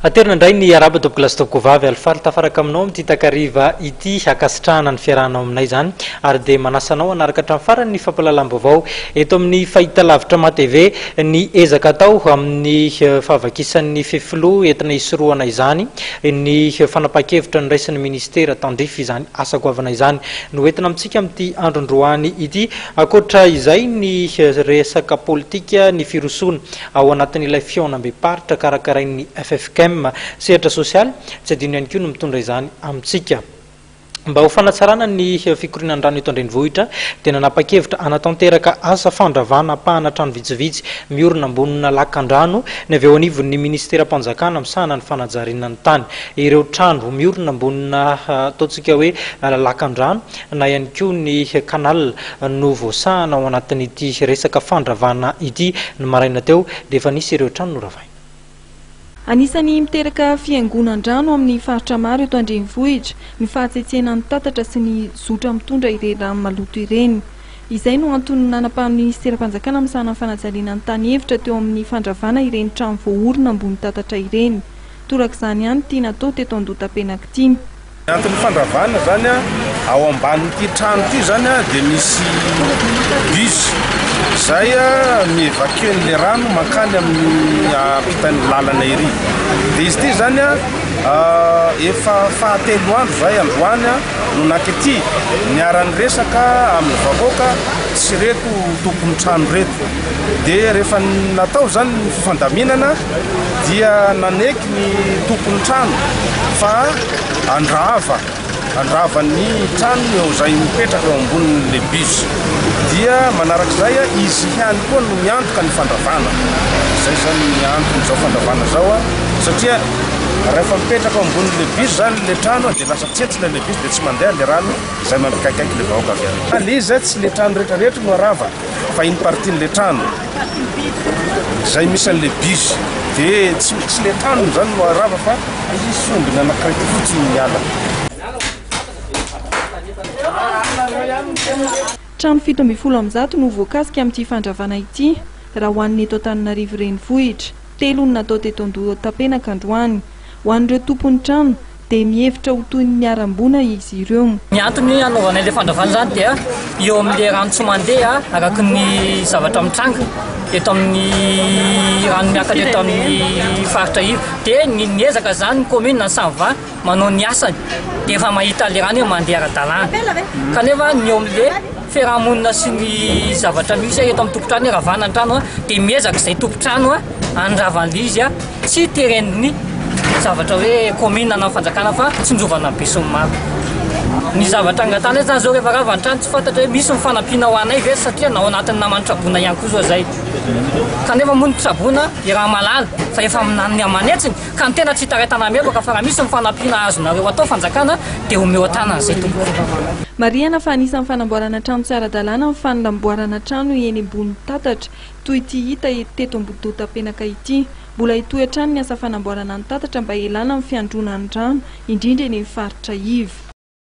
Aterina indray ny arahaba tompoko lahy sy tompoko vavy, alifaly tafaraka aminao amin'ity takariva ity, ankasitrahana ny fiarahanao aminay izany ary dia manasa anao hanaraka hatramin'ny farany ny fampahalalam-baovao eto amin'ny fahitalavitra MATV ny ezaka atao amin'ny fahavakisan'ny fefiloha entina hisorohana izany ny fanapahan-kevitra noraisin'ny ministera tandrify izany asa goavana izany no entina amintsika amin'ity androndroany ity. Ankoatra izay ny resaka politika ny firosoana ao anatin'ilay fihaonambem-paritra karakarain'ny ffkm. Sehatra sosialy, tsy adino ihany koa ny mitondra izany amintsika. Mba ho fanatsarana ny fikorianan-drano eto an-drenivohitra dia nanapa-kevitra hanatanteraka asa fandravana ampahana trano vitsivitsy miorina ambonina lakan-drano ny avy eo anivon'ny minisiteram-panjakana misahana ny fanajariana ny tany. Ireo trano miorina ambonina ataontsika hoe lakan-drano na ihany koa ny canal no voasahana ao anatin'ity resaka fandravana ity. Ny maraina teo dia efa nisy ireo trano noravaina. Anisan'ny miteraka fiangonan-drano amin'ny faritra maro eto an-drenivohitra ny fahatsetsenan'ny tatatra sy ny zotra mitondra ireny rano maloto ireny. Izay no antony nanapahan'ny minisiteram-panjakana misahana ny fanajariana ny tany hevitra teo amin'ny fandravana ireny trano voaorina ambony tatatra ireny. Torak'izany ihany ity natao teto Andohatapenaka ity. Ny anton'ny fandravana izany ao ambanin'ity trano ity izany dia misy bus izay mi-évacuer an'ilay rano mankany amin'ny ampitan'ny lalana ery. Dia izy ity izany efa fahatelo andro izay androany no nankaty niara-niresaka amin'ny vahoaka sy ireto tompon'ny trano ireto. Dia rehefa natao izany ny fifandaminana dia naneky ny tompon'ny trano fa handrava, handrava ny tranony eo izay mipetraka eo ambonin'le bus. Dia manarak'izay izy ihany koa no miantoka ny fandravana. Izay izany ny anton'izao fandravana izao satria rehefa mipetraka eo ambonin'le bus izany le trano dia lasa tsentsina le bus dia tsy mandeha le rano izay mampikaikaiky le vahoaka avy any. Le izy tsy le trano rehetrarehetra no arava fa iny partie-n'le trano. Izay misy an'le bus de tsy tsy le tranony zany no arava fa izy sombiny anakiray ty fotsiny miala. Trano 117 no voakasika amin'ity fandravana ity, raha ho an'ny eto Antananarivo Renivohitra. Telo no natao teto Andohatapenaka androany. Ho an'ireo tompon'ny trano, dia mihevitra ho toy ny niharam-boina izy ireo. Ny antony hanaovana ilay fandravana izany dia eo amin'ilay rano tsy mandeha araka ny zavatra mitranga eto amin'ny rano miakatra eto amin'ny faritra io. Dia ny miezaka izany ny commune ny Sava manao ny asany dia efa mahita ilay rano hoe mandeha ara-dalàna. Kanefa ny eo amin'ilay fiarahamonina sy ny zavatra misy eto amin'ny tompon-trano hoe ravana ny trano dia miezaka izay tompon-trano handrava an'ilay izy. Tsy teren'ny zavatra hoe commune na fanjakana fa tsinjovana ny besinimaro. Ny zavatra angatahana eto zany zao rehefa rava ny trano tsy fantatra hoe misy ny fanampiana ho anay ve satria na ao anatin'ny naman'ny traboina ihany koa zao zay. Kanefa moa ny traboina iaraha mahalala fa efa aminan'ny aman'hetsiny ka ny tena tsy hitaraitana meloka fa raha misy ny fanampiana azonareo atao fanjakana dia omeo an-tanana izay tompoko. Marihana fa anisan'ny fanamboarana trano tsy ara-dalàna ny fanamboarana trano eny ambony tatatra toy ity hita teto Ambohidotapenaka ity. Mbola hitohy hatrany ny asa fanamboarana ny tatatra mba hialana amin'ny fiandronan'ny rano, indrindra eny amin'ny faritra iva.